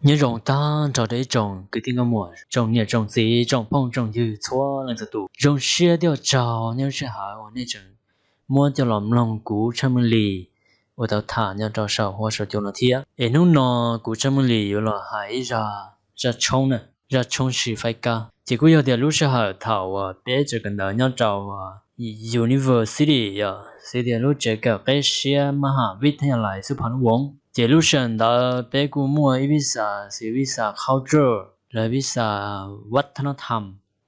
Nyob zoo tag nrho rau ib tsoom kwv tij nkauj muam, tsoom niam tsoom txiv, tsoom phooj tsoom ywg txhua leej txhua tus. Zoo siab thiab ua tsaug nyob lub sij hawm uas nej tseem muab coj los mloog kuv Tshaj Meej Lis uas tau tham nyob rau saum huab saum cua no thiab. Es hnub no kuv Tshaj Meej Lis yuav los hais ib zaj, zaj tshoob na, zaj tshoob sis faib kab. Ces kuj yog tias lub sij hawm thaum uas peb tseem kawm ntawv nyob rau university, yog xws tias lub tsev kawm qib siab mab ham vib thab yas lais xub pha nub voov, ces lub sij hawm ntawd peb kuj muaj ib vij xas xws vij xas culture los vij xas vaj thab nab tham.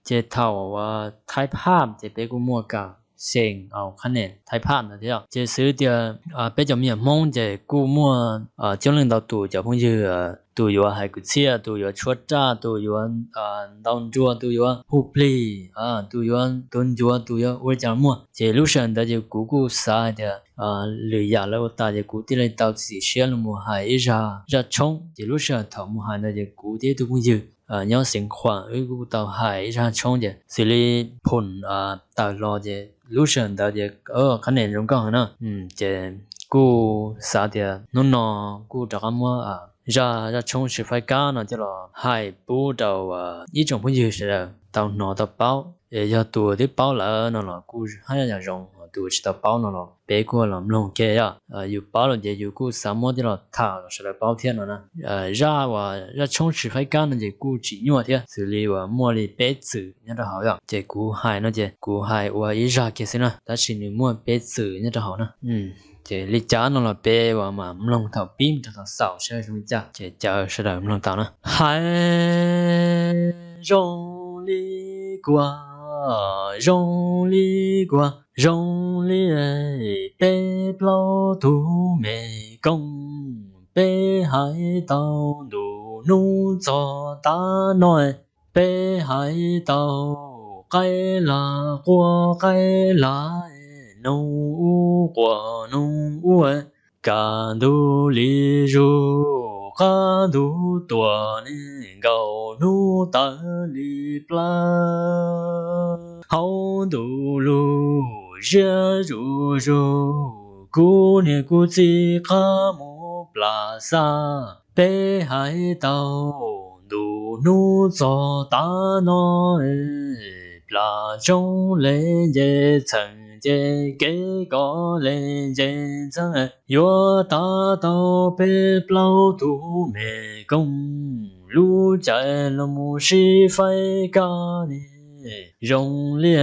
Ces thaum uas thaib phaj ces peb kuj muaj kam xyeem au qhab nen thaib phaj ntawd thiab. Ces xws tias peb cov me nyuam Hmoob ces kuj muaj coob leej ntau tus cov phooj ywg, tus yuav hais kwv txhiaj, tus yuav tshuab raj, tus yuav ntaus nruas, tus yuav hu plig, tus yuav tuav ncuav, tus yuav ua li cas los muaj. Ces lub sij hawm ntawd ces kuv kuj xav hais tias lwm yam lawv ua tas ces kuv thiaj li tau txiav txim siab los mus hais ib zaj, zaj tshoob. Ces lub sij hawm thaum mus hais ntawd ces kuv thiab ib tug phooj ywg nyob Xeev Khuam wb kuj tau hais ib zaj tshoob ces xws li phoom tawm los ces lub sij hawm ntawd ces qhab nen zoo nkauj heev na. Ces kuj xav tias hnub no kuj rov qab muab zaj, zaj tshoob sis faib kab no coj los hais pub rau ib tsoom phooj ywg sawv daws tau hnov tau paub. Es yog tus twb paub lawm no los kuj haj yam zoo, tus tsis tau paub no los peb kuj los mloog kiag yom. Yus paub lawm ces yus kuj xav muab coj los tham los sawv daws paub thiab no na. Zaj uas zaj tshoob sis faib kab no ces kuj tsim nyuaj thiab, xws li uas muaj li peb txwm nyob rau hauv yom. Ces kuv hais no ces kuv hais ua ib zaj kiag xwb na, tab sis nws muaj peb txwm nyob rau hauv na. Ces li cas no los peb uas mam mloog thaum pib mus rau thaum xaus saib zoo li cas ces caw sawv daws mloog tau na. Hais zoo li kuas, zoo li kuas, zoo li peb plaub tug me koob, peb hais tau ntu hnub txog tav no, peb hais tau qaib lag quaj qaib lag, nub ub quas nub ub, kaj ntug li zuj qab ntug tuaj, nkaus hnub tawv li plawv. Hauv ntu lug ziab zuj zus, kuv niam kuv txiv qab mus plam xab, peb hais tau ntu hnub txog tav no, plam tshoob le nce txheem ces kev kov le nce ntxeev, yuav tav tau peb plaub tug me koob, lub caij los mus sib faib kab ni. Zoo li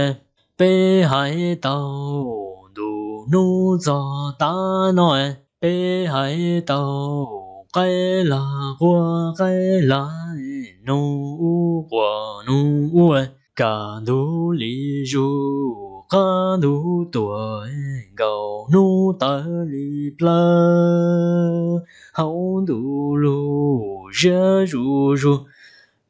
peb hais tau ntu hnub txog tav no, peb hais tau qaib lag quaj qaib lag, nub ub quas nub ub, kaj ntug li zuj qab ntug tuaj, nkaus hnub tawv li plawv. Hauv ntu lug ziab zuj zus,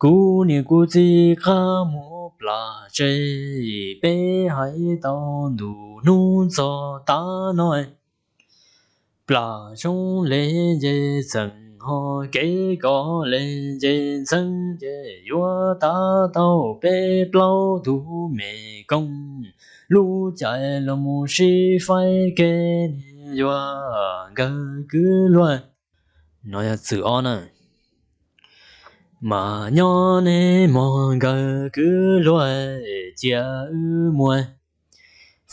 kuv niam kuv txiv qab mus plam tsev, peb hais tau ntu hnub txog tav no, plam tshoob le nce txheem ho kev kov le nce ntxeev ces yuav tav tau peb plaub tug me koob, lub caij los mus sib faib kev ni yuav nkawd kwv luag. No yog txwm ob na. Mas nyob neb mog nkawd kwv luag, cia wb mus.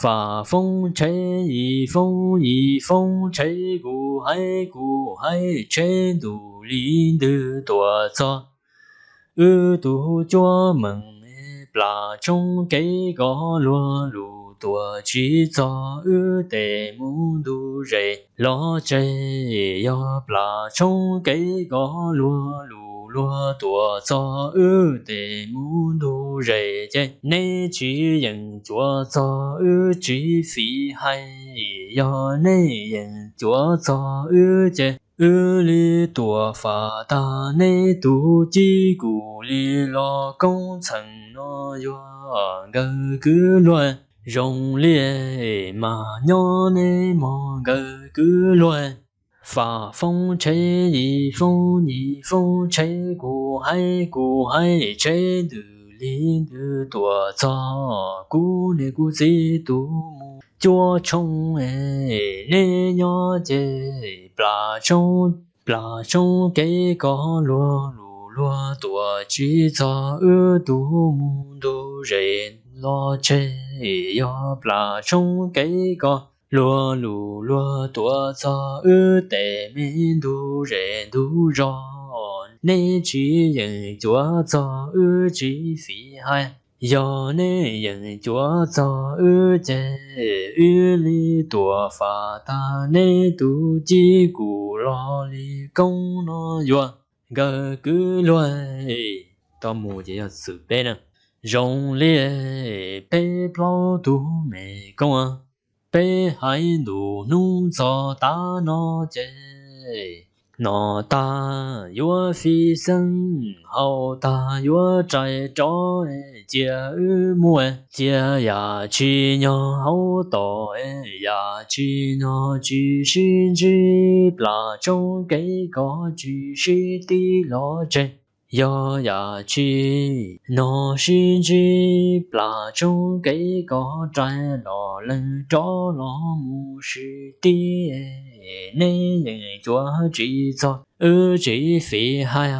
Fam foob tsheb yim foob yim foob tsheb, kuv hais kuv hais tsheb ntus li ntws tuaj txog wb tus cuab meem, plam tshoob kev kov luag lug tuaj tsis txog wb tes mus ntug zes los tsev. Yog plam tshoob kev kov luag lug luag tuaj txog wb tes mus ntug zes ces neb tsis yeem cuav txog wb tsis fim hais. Yog neb yeem cuav txog wb ces wb li tuam fam tag neb tus cib, kuv li los koob txheem no yuav nkawd kwv luag. Zoo li mas nyob neb mog nkawd kwv luag. Fam foob tsheb yim foob yim foob tsheb, kuv hais kuv hais tsheb ntws li ntws tuaj txog kuv niam kuv txiv tus mus cuab tshoob. Neb nyob ces plam tshoob Plam tshoob kev koj luag lus luag tuam tsis txog wb tug mus ntug zes los tseg. Yog plam tshoob kev koj luag lus luag tuam txog wb tes me ntug zes ntug zos, neb tsis yeem cuav txog wb tsis fim hais. Yog neb yeem cuav txog wb ces wb li tuam fam tag neb tug cib kum los li koob no yuav nkawg kwv luag. Tau mus ces yog txwm peb na. Zoo li peb plaub tug me koob, peb haiv ntuj hnub txog tav no ces, noj tag yuav fij xeeb, haus tag yuav rais rov, cia wb mus, cia yam tsis nyog hauv tom, yam tsis nyog tsis sib ntsib, plam tshoob kev koj tsis sib tib los tseg. Yog yam tsis nyog sib ntsib, plam tshoob kev koj rais los leej rov los mus sib tib, neb yeem cuav tsis txog wb tsis fim hais.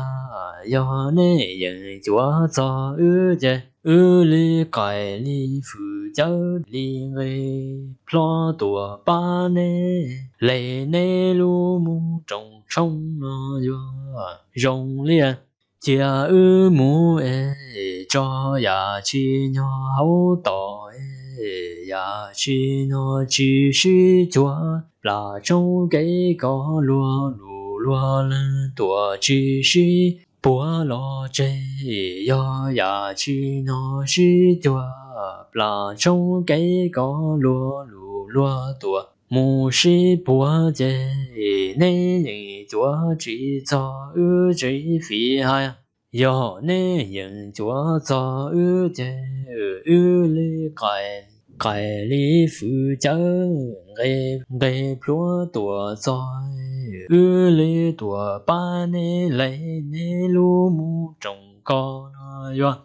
Yog neb yeem cuav txog wb ces wb li qaim li fwm cawv li nqe plhuav tuam pab neb, le neb lub mus roos tshoob no yuav zoo li. Cia wb mus es tso, yam tsis nyog hauv tom, yam tsis nyog tsis sib cuag, plam tshoob kev koj luag lus luag leej tuam tsis sib puag los tseg. Yog yam tsis nyog sib cuag, plam tshoob kev koj luag lus luag tuam mus sib puag ces, neb yeem cuav tsis txog wb tsis fim hais. Yog neb yeem cuav txog wb ces wb li qaim, qaim li fwm cawv, nqe, nqe plhuav tuam txog, wb li tuam pab neb le neb lub mus roos koj no yuav.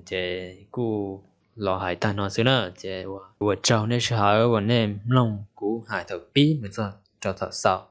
Ces kuj los hais tag no xwb na, ces ua tsaug nej sij hawm uas nej mloog kuv hais thaum pib mus txog rau thaum xaus.